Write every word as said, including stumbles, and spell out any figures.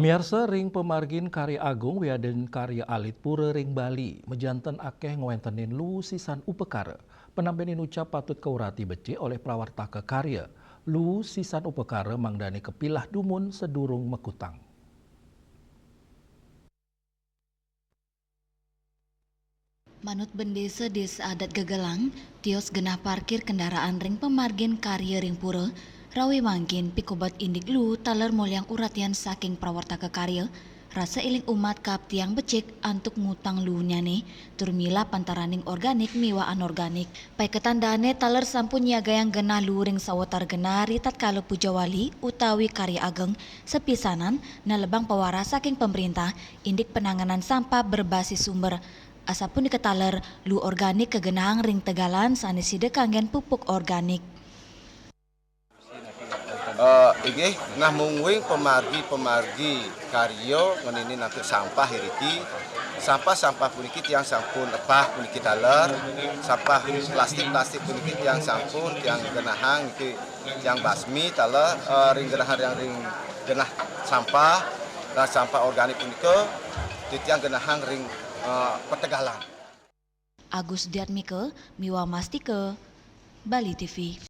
Miarsa, ring pamargin karya agung wiadin karya alit pura ring Bali, majanten akeh ngwentenin luu sisan upakara. Panambenin ucap patut kaurati becik olih prawartaka karya. Luu sisan upakara mangdane kapilah dumun sadurung makutang. Manut Bendesa Desa Adat Gegelang, tios genah parkir kendaraan ring pamargin karya ring pura, rawe mangkin pikobet indik luu taler moliang uratian saking prawartaka karya, rasa eling umat kaaptiang becik antuk ngutang luunyane, tur milah pantaraning organik miwah anorganik. Paiketandane taler sampun nyiagayang genah luu ring sawatara genah ri tatkala pujawali utawi karya ageng, sapisanan nelebang pawaras saking pamrintah, indik penanganan sampah berbasis sumber. Asapunika taler, luu organik kagenahang ring tegalan sane sida kanggen pupuk organik. Eh, inggih, nah mungguing pamargi-pamargi karya ngeninin antuk sampah iriki. Sampah-sampah puniki tiang sampun epah puniki taler. Sampah plastik-plastik puniki tiang sampun tiang genahang niki tiang basmi taler, eh, ring genahang ring, ring genah sampah, dan sampah organik punika titiang genahang ring, eh, petegalan. Agus Diatmika miwah Mastika, Bali T V.